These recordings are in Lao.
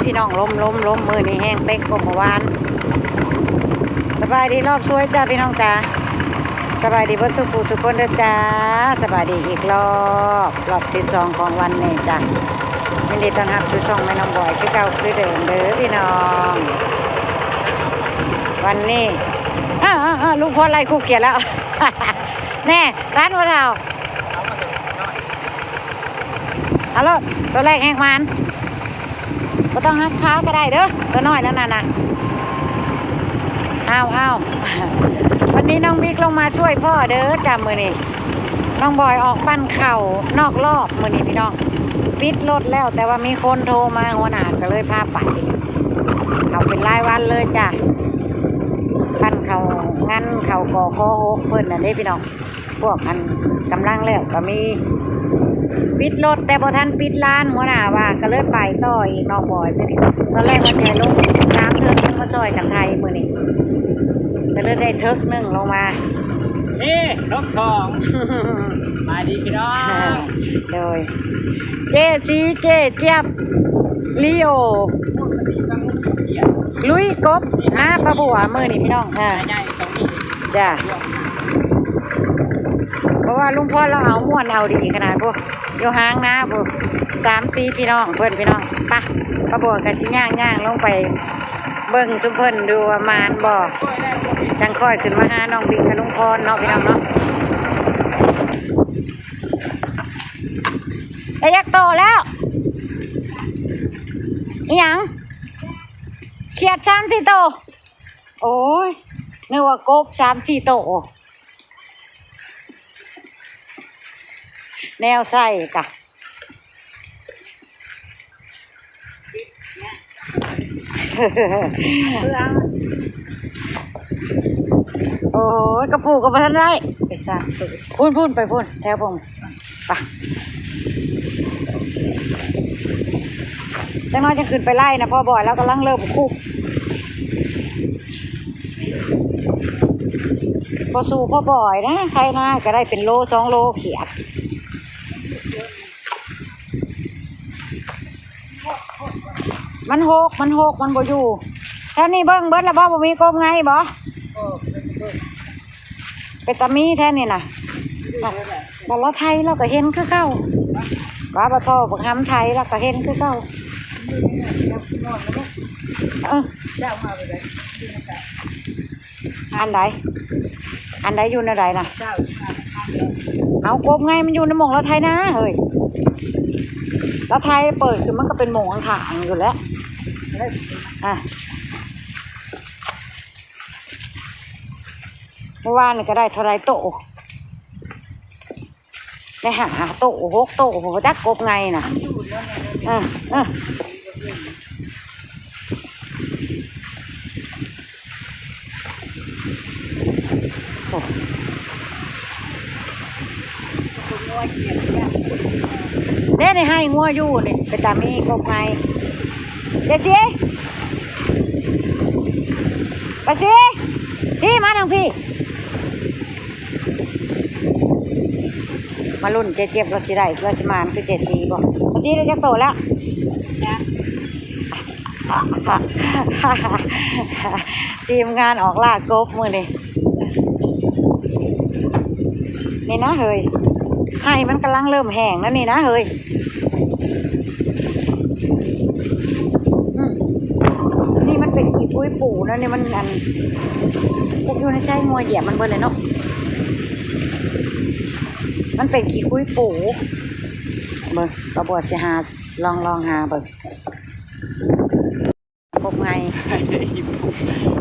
ພີ່ນ້ອງ ລົມ ລົມ ລົມ ມື້ນີ້ແຮງເຕັກກວ່າເມື່ອວານ. ສະບາຍດີລອບສວຍຈ້າ ພີ່ນ້ອງຈ້າ, ສະບາຍດີເບິດສູ່ຜູ້ສູ່ຄົນເດີຈ້າ, ສະບາຍດີອີກລອບ ລອບທີສອງຂອງວັນນີ້ຈ້າ. ຍິນດີຕ້ອນຮັບສູ່ຊ່ອງແມ່ນ້ອງບອຍຄືເກົ່າຄືເດີມເດີພີ່ນ້ອງ. ວັນນີ້ ອ້າວ ອ້າວ ອ້າວ ລຸງພອນໄລ່ຄູກຂຽດແລ້ວ ແນ່ ທັນບໍ່ເຖົ້າ? ເອົາໂລດ ໂຕແລກແຮງໝານ ບໍ່ຕ້ອງຮັບຄາກໍໄດ້ເດີ ໂຕນ້ອຍນັ້ນນະ. ເອົາ ເອົາ ວັນນີ້ນ້ອງບິກລົງມາຊ່ວຍພໍ່ເດີຈ້າ ມື້ນີ້ນ້ອງບອຍອອກປັ່ນເຂົ້ານອກລອບມື້ນີ້ພີ່ນ້ອງ. ປິດລົດແລ້ວ ແຕ່ວ່າມີຄົນໂທມາ ຫົວໜ້າກໍເລີຍພາໄປ. ເຂົ້າເປັນລາຍວັນເລີຍຈ້າ ປັ່ນເຂົ້າງານເຂົ້າ ກຂ ຫົກ ເພິ່ນນັ້ນເດ້ພີ່ນ້ອງ. ພວກອັນກຳລັງແລ້ວກໍມີ ປິດລົດແຕ່ບໍ່ທັນປິດລານ ຫົວໜ້າວ່າ ກໍເລີຍໄປຕໍ່ອີກນ້ອງບອຍ. ຕອນແລກວ່າຈະໃຫ້ລົງສາມເຖິກ ຍັງມາຊ່ອຍກັນໄຖມື້ນີ້ ກໍເລີຍໄດ້ເຖິກໜຶ່ງລົງມາ. ນີ້ ລົກສອງ ສະບາຍດີພີ່ນ້ອງ. ໂດຍ ເຈສີ ເຈຈຽບ ລີໂອ ລຸຍກົບນາປ້າບົວມື້ນີ້ພີ່ນ້ອງ. ອ່າ ຈ້າ ເພາະວ່າລຸງພອນລາວເອົາມ່ວນເອົາດີຂະໜາດພຸ້ນ ຢູ່ຫາງນາພຸ້ນ ສາມສີ່ພີ່ນ້ອງເພິ່ນພີ່ນ້ອງ. ໄປ ປ້າບົວກໍຊິຍ່າງໆລົງໄປເບິ່ງຊຸມເພິ່ນດູວ່າໝານບໍ່ ຈັ່ງຄ່ອຍຂຶ້ນມາຫານ້ອງບິກກັບລຸງພອນເນາະ ພີ່ນ້ອງເນາະ. ໄດ້ຈັກໂຕແລ້ວ? ອີຫຍັງ? ຂຽດສາມສີ່ໂຕ. ໂອ້ຍ ນຶກວ່າກົບສາມສີ່ໂຕ ແນວໃສ່ກະ ໂອ້ຍ ກະປູກະບໍ່ທັນໄດ້ ໄປສາມໂຕ ພຸ້ນໆ ໄປພຸ້ນ ແຖວພຸ້ນ. ໄປ ຈັກໜ້ອຍຈັ່ງຂຶ້ນໄປໄລ່ນະ ພໍ່ບອຍລາວກຳລັງເລີ່ມຄຸບ ບໍ່ສູ້ພໍ່ບອຍນະ ໄຖນາກໍໄດ້ເປັນໂລສອງໂລຂຽດ. ມັນຫົກ ມັນຫົກ ມັນບໍ່ຢູ່. ແຖວນີ້ເບິ່ງເບິດແລ້ວບໍ່? ບໍ່ມີກົບໄງບໍ່? ເປັນຕາມີແທ້ນີ້ນະ. ບັດລາວໄຖລາວກໍເຫັນຄືເກົ່າ. ວ່າບັດພໍ່ບັກຫຳໄຖລາວກໍເຫັນຄືເກົ່າ. ເອີ ອັນໃດ? ອັນໃດ? ຢູ່ແນວໃດນະ? ເອົາ ກົບໄງ ມັນຢູ່ໃນໝ່ອງລາວໄຖນາເຮີ້ຍ. ລາວໄຖເປີດຂຶ້ນ ມັນກໍເປັນໝ່ອງຂ້າງໆຢູ່ແຫຼະ. ອ່າ ເມື່ອວານນີ້ກໍໄດ້ເທົ່າໃດໂຕ? ໄດ້ຫ້າໂຕ ຫົກໂຕ ບໍ່ຈັກກົບໄງນະ. ເອີ ເອີ ໂອ້ ເດ້ ໃນໄຮ່ງົວຢູ່ນີ້ ເປັນຕາມີກົບໄງ. ເຈສີ ໄປສີ ພີ້ ມາທາງພີ້. ມາລຸ້ນເຈຈຽບ ລາວຊິໄດ້ ລາວຊິໝານຄືເຈສີບໍ່? ເຈສີໄດ້ຈັກໂຕແລ້ວ? ທີມງານອອກລ່າກົບມື້ນີ້ ນີ້ນະເຮີ້ຍ ໄຮ່ມັນກຳລັງເລີ່ມແຫ້ງແລ້ວນີ້ນະເຮີ້ຍ. ອືມ ນີ້ມັນເປັນຂີ້ຝຸ່ຍປູນະ ນີ້ມັນອັນ ຈັກຢູ່ໃນໃຈ ງົວຢຽບມັນເບິດແລ້ວເນາະ. ມັນເປັນຂີ້ຝຸ່ຍປູ ເບິ່ງ ປ້າບົວຊິຫາ ລອງ ລອງຫາເບິ່ງ. ກົບໄງ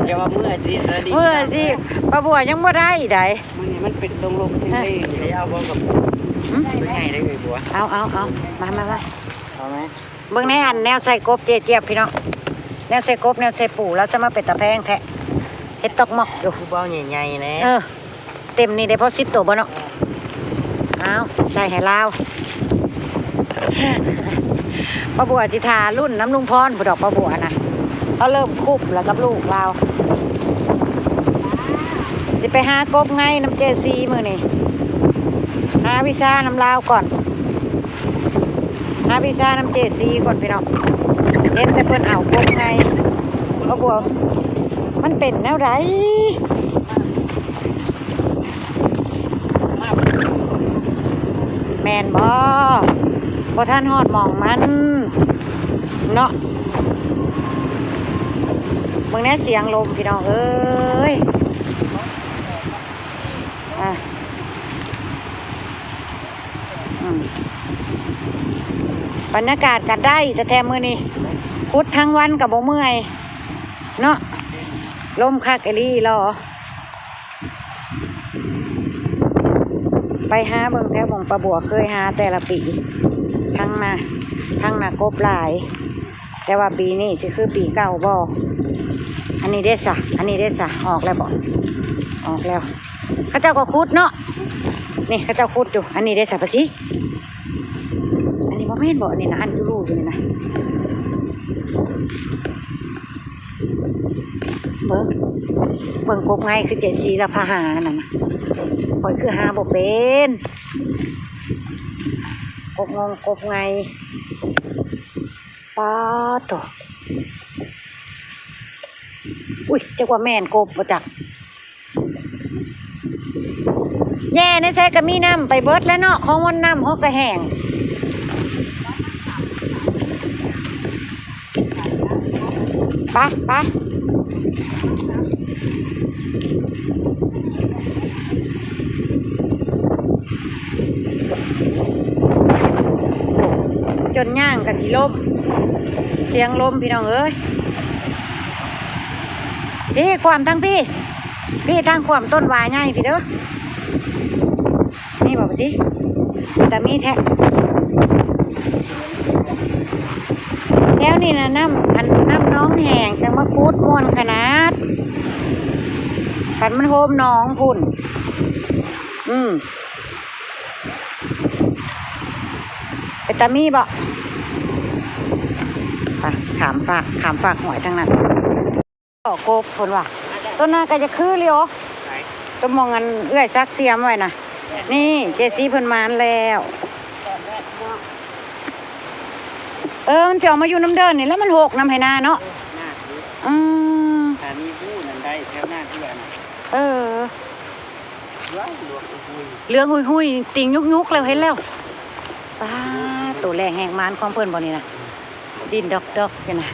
ຢ່າວ່າມືອາຊີບເລີຍ ມືອາຊີບ ປ້າບົວຍັງບໍ່ໄດ້ໃດ໋. ມື້ນີ້ມັນເປັນຊົງລົມເຊັງເລ້ງຢູ່ແລ້ວບໍ່ກັບ ຫຶ ຕົວໃຫຍ່ເດ້ເອື້ອຍບົວ. ເອົາ ເອົາ ເອົາ ມາ ມາ ມາ ເອົາໄໝ? ເບິ່ງໃນອັນແນວໃສ່ກົບເຈຈຽບພີ່ນ້ອງ ແນວໃສ່ກົບ ແນວໃສ່ປູ ລາວຈະມາເປັນຕາແພງແທ້ ເຮັດຕອກໝອກຢູ່ ຄືບໍ່ເອົາໃຫຍ່ໆແດ່. ເອີ ເຕັມນີ້ໄດ້ພໍສິບໂຕບໍ່ເນາະ? ເອົາ ໃສ່ໃຫ້ລາວ. ປ້າບົວຊິຖ້າລຸ້ນນຳລຸງພອນພຸ້ນດອກ ປ້າບົວນະ ລາວເລີ່ມຄຸບແລ້ວກັບລູກລາວ. ຊິໄປຫາກົບໄງນຳເຈຊີມື້ນີ້ ຫາວິຊານຳລາວກ່ອນ ຫ ຫາວິຊານຳເຈຊີກ່ອນພີ່ນ້ອງ ເຫັນແຕ່ເພິ່ນເອົາກົບໄງ ເອົາບວກ ມັນເປັນແນວໃດ? ແມ່ນບໍ່? ບໍ່ທັນຮອດໝ່ອງມັນເນາະ. ເບິ່ງແດ່ສຽງລົມພີ່ນ້ອງເອີຍ ອ່າ ອືມ ບັນຍາກາດກໍໄດ້ແທ້ໆມື້ນີ້ ຂຸດທັງວັນກໍບໍ່ເມື່ອຍເນາະ ລົມຄັກອີ່ຫຼີຫຼໍ. ໄປຫາເບິ່ງແຖວໝ່ອງປ້າບົວເຄີຍຫາແຕ່ລະປີ ທັງນາ ທັງນາກົບຫຼາຍ ແຕ່ວ່າປີນີ້ຊິຄືປີເກົ່າບໍ່? ອັນນີ້ເດ້ສະ ອັນນີ້ເດ້ສະ ອອກແລ້ວບໍ່? ອອກແລ້ວ ເຂົາເຈົ້າກໍຂຸດເນາະ ນີ້ເຂົາເຈົ້າຂຸດຢູ່ ອັນນີ້ເດ້ສະ ປະຊິ ອັນນີ້ບໍ່ແມ່ນບໍ່? ອັນນີ້ນະ ອັນຢູ່ຮູຢູ່ນີ້ນະ. ເບິ່ງ ເບິ່ງກົບໄງຄືເຈຊີລະພາຫານັ້ນນະ ຂ້ອຍຄືຫາບໍ່ເປັນ ກົບງອງກົບໄງ ປາດໂທ້ ອຸ້ຍ ຈັກວ່າແມ່ນກົບບໍ່ຈັກ. ແຍ່ໃນໃສກໍມີນ້ຳໄປເບິດແລ້ວເນາະ ຂອງມັນນ້ຳເຮົາກໍແຫ້ງ ໄປ ໄປ ຈົນຍ່າງກໍຊິລົ້ມ ສຽງລົມພີ່ນ້ອງເອີຍ. ເດ້ ຂວາມທາງພີ້ ພີ້ທາງຂວາມຕົ້ນຫວ້າໃຫຍ່ພີ້ເດີ ມີບໍ່ຊິ? ແຕ່ມີແທ້ ແຖວນີ້ນະ ນ້ຳ ອັນ ນ້ຳໜອງແຫ້ງ ຈັ່ງມາຂຸດມ່ວນຂະໜາດ ຄັນມັນໂຮມໜອງພຸ້ນ ອືມ ເປັນຕາມີບໍ່? ໄປ ຂ້າມຟາກ ຂ້າມຟາກຫ້ວຍທາງນັ້ນ ກໍກົບເພິ່ນວ່າ ຕົ້ນນັ້ນກໍຈະຄືລີໂອ ໄປ ຕົ້ນໝ່ອງອັນເອື້ອຍສັກສຽມໄວ້ນະ ນີ້ເຈຊີເພິ່ນມາແລ້ວ ເອີ ມັນຊິອອກມາຢູ່ນຳເດີ່ນນີ້ແລ້ວ ມັນຮົກນຳໄຮ່ນາເນາະ ອືມ ຖ້າມີຮູ້ນັ້ນໄດ້ແຖວໜ້າເທື່ອນະ ເອີ ເຫຼືອງຫຸຍຫຸຍ ຕິ່ງຍຸກໆ ແລ້ວ ເຫັນແລ້ວ ປາດ ໂຕແລກແຮກມານຂອງເພິ່ນບໍ່ນີ້ນະ ດິນດອກໆ ຢູ່ນະ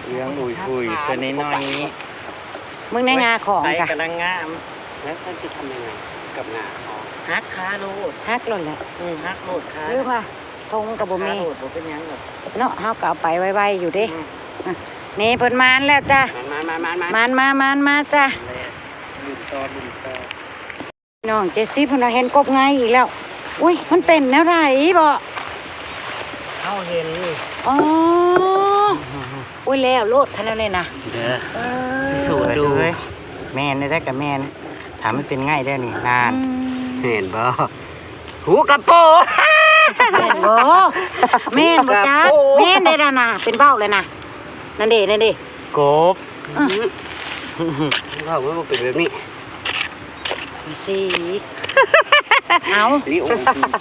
ເຫຼືອງຫຸຍຫຸຍ ຕົວນ້ອຍໆ ເບິ່ງໃນງາຂອງ ໄຊກະ ກຳລັງງາມ ແລ້ວສັນຊິທຳຍັງໄງກັບງາຂອງ ຫັກຄາໂລດ ຫັກໂລດແຫຼະ ເອີ ຫັກໂລດຄາ ຫຼືວ່າ ຖົງກໍບໍ່ມີ ຄາໂລດບໍ່ເປັນຫຍັງດອກ ເນາະ ເຮົາກໍເອົາໄປໄວໆ ຢູ່ເດ້ ອືມ ອ່ະ ນີ້ເພິ່ນມາແລ້ວຈ້າ ມາໆໆໆ ມາໆໆໆ ມາໆມາໆຈ້າ ລຸ້ນຕໍ່ ລຸ້ນຕໍ່ ນ້ອງເຈຊີເພິ່ນວ່າເຫັນກົບໄງອີກແລ້ວ ອຸ້ຍ ມັນເປັນແນວໃດບໍ? ເຮົາເຫັນ ອໍ ອຸ້ຍ ແລ້ວໂລດ ຄັນແນວນີ້ນະ ເດີ ເອີ ພິສູດດູ ແມ່ນແທ້ກໍແມ່ນ ຖ້າມັນເປັນໄງແລ້ວນີ້ ນານ ອືມ ແມ່ນບໍ່? ຫູກະໂປ ແມ່ນບໍ່? ແມ່ນບໍ່ຈັກ ແມ່ນເດ້ນະ ເປັນເວົ້າແລ້ວນະ ນັ້ນເດ້ ນັ້ນເດ້ ກົບ ອືມ ເວົ້າມັນບໍ່ເປັນແບບນີ້ ຊິ ເອົາ ລິໂອ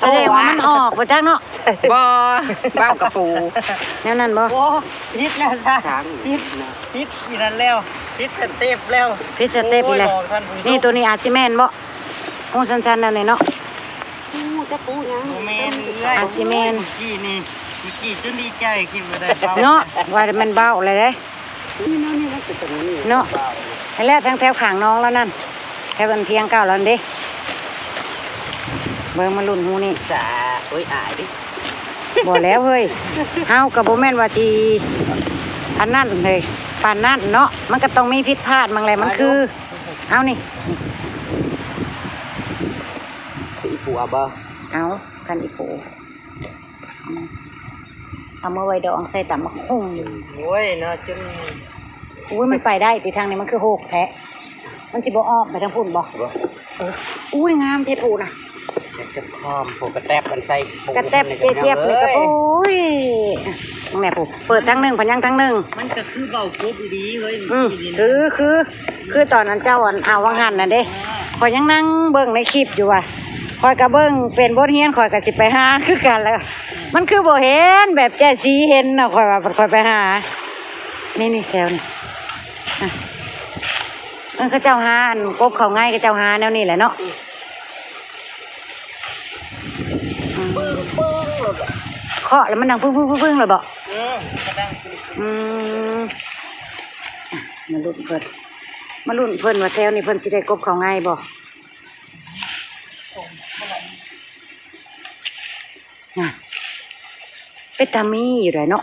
ສະແດງວ່າມັນອອກບໍ່ຈັກເນາະ ບໍ່ ເວົ້າກະປູ ແນວນັ້ນບໍ່? ໂອ້ ຜິດແລ້ວຊະ ຜິດ ຜິດອີ່ນັ້ນແລ້ວ ຜິດສະເຕັບແລ້ວ ຜິດສະເຕັບອີກແລ້ວ ໂອ້ຍ ນີ້ ໂຕນີ້ອາດຊິແມ່ນບໍ່? ໂອ້ ສັ້ນໆ ແນວນີ້ເນາະ ຮູ້ຈັກປູຫຍັງ ບໍ່ແມ່ນເອື້ອຍ ອາດຊິແມ່ນ ກີ້ນີ້ ກີ້ຈົນດີໃຈ ຄິດວ່າໄດ້ເວົ້າ ເນາະ ວ່າແມ່ນເວົ້າແລ້ວເດ້ ນີ້ ນີ້ ນີ້ ມັນເປັນຕົວນີ້ ເນາະ ເວົ້າ ຫັ້ນແຫຼະ ທາງແຖວຂ້າງໜອງລາວນັ້ນ ແຖວອັນທຽງເກົ່າລາວນັ້ນເດ້ ເບິ່ງມາລຸ້ນຫູນີ້ ສາ ໂອ້ຍ ອາຍເດ້ ບໍ່ແລ້ວເຮີ້ຍ ເຮົາກໍບໍ່ແມ່ນວ່າຊິອັນນັ້ນເລີຍ ປານນັ້ນເນາະ ມັນກໍຕ້ອງມີຜິດພາດໝັ່ງແຫຼະ ມັນຄື ເອົານີ້ ອີ່ປູເອົາບໍ່? ເອົາ ຄັນອີ່ປູ ເອົາມາໄວ້ດອງໃສ່ຕຳບັກຫຸ່ງ ໂອ້ຍເນາະ ຈົນ ໂອ້ຍ ມັນໄປໄດ້ຕິ ທາງນີ້ມັນຄືໂຮກແທ້ ມັນຊິບໍ່ອ້ອມໄປທາງພຸ້ນບໍ່? ບໍ່ ເອີ ອຸ້ຍ ງາມແທ້ປູນະ ຢາກຈະຄອມ ປູກະແຕັບມັນໃສ່ ກະແຕັບເຈຍບນີ້ກໍ ໂອ້ຍ ແມ່ປູ ເປີດທາງໜຶ່ງ ພັນຍັງທາງໜຶ່ງ ມັນກໍຄືເວົ້າກົບອີ່ຫຼີເຮີ້ຍ ອືມ ຄື ຄື ຄືຕອນນັ້ນເຈົ້າອັນເອົາຫວ່າງຫັ້ນນະເດ້ ຂ້ອຍຍັງນັ່ງເບິ່ງໃນຄລິບຢູ່ວ່າ ຂ້ອຍກະເບິ່ງເປັນບົດຮຽນ ຂ້ອຍກະຊິໄປຫາຄືກັນແຫຼະ. ມັນຄືບໍ່ເຫັນແບບແຈສີເຫັນນະ ຂ້ອຍວ່າ ຂ້ອຍໄປຫາ ນີ້ໆ ແຖວນີ້ ເອີ ເຂົາເຈົ້າຫາອັນ ກົບເຂົ້າໄງ ເຂົາເຈົ້າຫາແນວນີ້ແຫຼະເນາະ. ອືມ ເຄາະແລ້ວມັນດັງປຶ້ງໆໆໆ ແລ້ວເບາະ? ເອີ ມັນດັງປຶ້ງໆ. ອືມ ມາລຸ້ນເພິ່ນ ມາລຸ້ນເພິ່ນວ່າແຖວນີ້ເພິ່ນຊິໄດ້ກົບເຂົ້າໄງບໍ່? ນະ ເປັນຕາມີຢູ່ໃດ໋ເນາະ.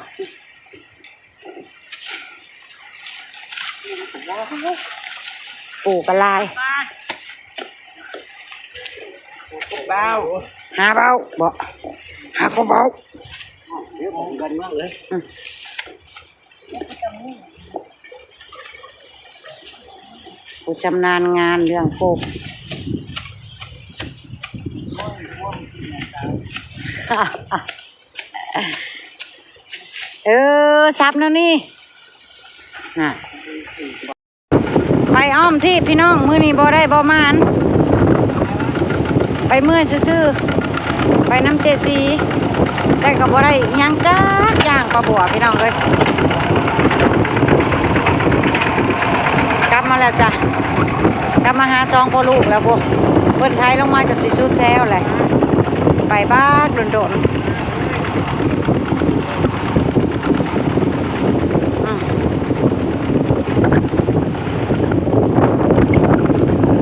ປູກະຫຼາຍ ເບົາ ຫາເບົາເບາະ ຫາກະເບົາ ອືມ ຜູ້ຊຳນານງານເລື່ອງກົບ. ເອີ ສັບແນວນີ້ ໄປອ້ອມທີບພີ່ນ້ອງ ມື້ນີ້ບໍ່ໄດ້ບໍ່ໝານ ໄປເມື່ອຍຊື່ໆ ໄປນຳເຈສີ ແຕ່ກໍບໍ່ໄດ້ອີ່ຫຍັງຈັກຢ່າງ ປ້າບົວພີ່ນ້ອງເອີຍ. ກັບມາແລ້ວຈ້ະ ກັບມາຫາສອງພໍ່ລູກແລ້ວພຸ້ນ ເພິ່ນໄຖລົງມາຈົນຊິສຸດແຖວແຫຼະ ໄປບັກດົນໆ. ອືມ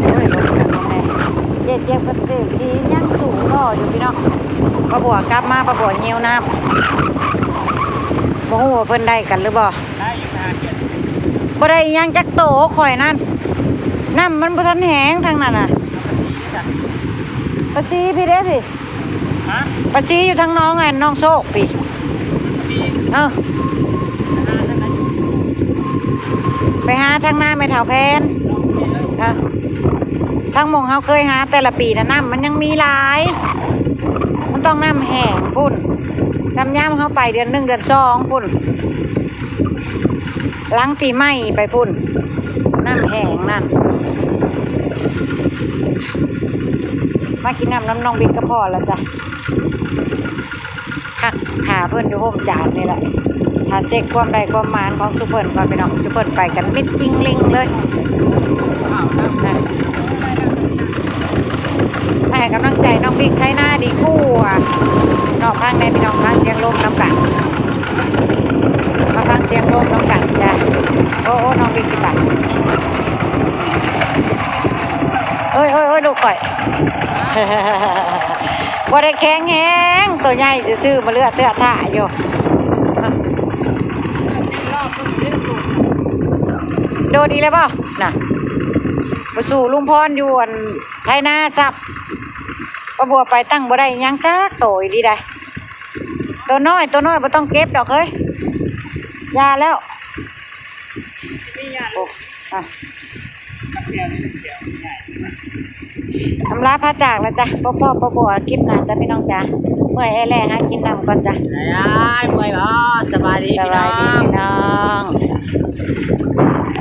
ໂອ້ຍ ລົມແຮງ ເຈັບເຈັບກະເສດທີ່ຍັງສູ້ຕໍ່ຢູ່ພີ່ນ້ອງ. ປ້າບົວກັບມາ ປ້າບົວຫິວນ້ຳ ບໍ່ຮູ້ວ່າເພິ່ນໄດ້ກັນຫຼືບໍ່? ບໍ່ໄດ້ອີ່ຫຍັງຈັກໂຕ ຂ້ອຍນັ້ນ ນ້ຳມັນບໍ່ທັນແຫ້ງທາງນັ້ນນະ. ປາຊີພີ່ເດ້ພີ່ ຮະ? ປາຊີຢູ່ທາງໜອງ ອັນໜອງໂຊກພີ້ ເອີ ໄປຫາທາງນາແມ່ເຖົ້າແພນ ເອີ ທາງໝ່ອງເຮົາເຄີຍຫາແຕ່ລະປີນະ ນ້ຳມັນຍັງມີຫຼາຍ ມັນຕ້ອງນ້ຳແຫ້ງພຸ້ນ ຊ່ຳຍາມເຮົາໄປເດືອນໜຶ່ງເດືອນສອງພຸ້ນ. ຫຼັງປີໃໝ່ໄປພຸ້ນ ນ້ຳແຫ້ງນັ້ນ. ມາກິນນ້ຳນຳນ້ອງບິກກໍພໍລະຈ້ະ ພັກຖ້າເພິ່ນຢູ່ໂຮມຈານນີ້ແຫຼະ ຖ້າເຊັກຄວາມໄດ້ຄວາມໝານຂອງຊຸມເພິ່ນກ່ອນພີ່ນ້ອງ. ຊຸມເພິ່ນໄປກັນມິດຈິງລິງເລີຍ ມາໃຫ້ກຳລັງໃຈນ້ອງບິກໄຖນາດີກວ່າເນາະ. ຟັງແດ່ພີ່ນ້ອງ ຟັງສຽງລົມນຳກັນ ມາຟັງສຽງລົມນຳກັນຈ້ະ. ໂອ້ ໂອ້ ນ້ອງບິກຊິໄປ ໂອ້ຍ ໂອ້ຍ ໂອ້ຍ ລູກຂ້ອຍ ບໍ່ໄດ້ແຂງແຮງ ໂຕໃຫຍ່ຊື່ໆ ມາເລືອເທື່ອຖ້າຢູ່. ໂດດອີກແລ້ວບໍ່ນະ? ບໍ່ສູ້ລຸງພອນຢູ່ອັນໄຖນາຊ້ຳ. ປ້າບົວໄປຕັ້ງບໍ່ໄດ້ຫຍັງຈັກໂຕອີ່ຫຼີໃດ໋. ໂຕນ້ອຍ ໂຕນ້ອຍບໍ່ຕ້ອງເກັບດອກເຮີ້ຍ ຢ່າແລ້ວ. ໂອ້ ອ່ະ ອຳລາພາຈາກແລ້ວຈ້ະ ພໍ້ໆ ປ້າບົວຄລິບໜ້າຈ້ະ ພີ່ນ້ອງຈ້ະ. ເມື່ອຍແອແລ້ ຫາກິນນ້ຳກ່ອນຈ້ະ. ອ້າຍ ເມື່ອຍບໍ່? ສະບາຍດີ ສະບາຍດີ ພີ່ນ້ອງ ພີ່ນ້ອງ.